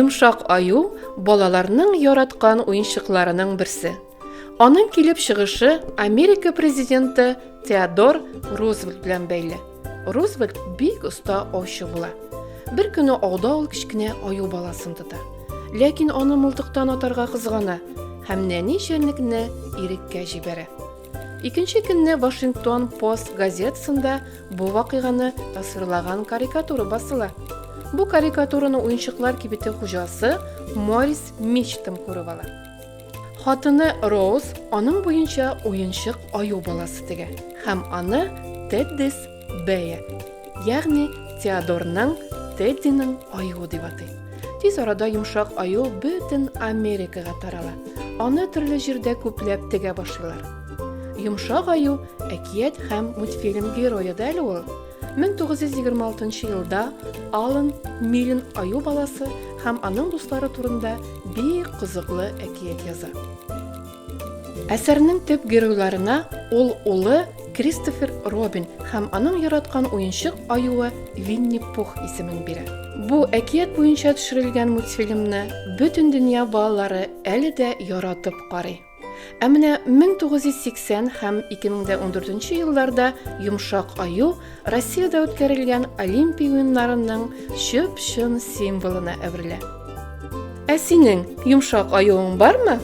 Йомшак аю балаларның яраткан уенчыкларының берсе. Аның килеп чыгышы Америка президенты Теодор Рузвельт белән бәйле. Рузвельт бик оста аучы була. Бер көне ауда ул кечкенә аю баласын тота. Ләкин аны мылтыктан атарга кызгана һәм нәни җәнлекне иреккә җибәрә. Икенче көнне Вашингтон Пост газетасында бу вакыйганы тасвирлаган карикатура басыла. Бу карикатураны уенчыклар кибете хуҗасы Морис Мичтом күреп ала. Хатыны Роуз аның буенча уенчык аю баласы тегә һәм аны Теддис Бэя, ягъни Теодорның Теддиның аюы дип атый. Тиз арада йомшак аю бөтен Америкага тарала. Аны төрле җирдә күпләп тегә башлыйлар. Йомшак аю әкият һәм мультфильм герое да әле ул. 1926 елда Алан Милен аю баласы һәм аның дуслары турында бик кызыклы әкият яза. Әсәрнең төп геройларына ул улы Кристофер Робин һәм аның яраткан уенчык аюы Винни Пух исемен бирә. Бу әкият буенча төшерелгән мультфильмны бөтен дөнья балалары әле дә яратып карый. Ә менә 1980 һәм 2014 елларда йомшак аю Россиядә үткәрелгән Олимпия уеннарының чып-чын символына әверелә. Ә синең йомшак аюың бармы?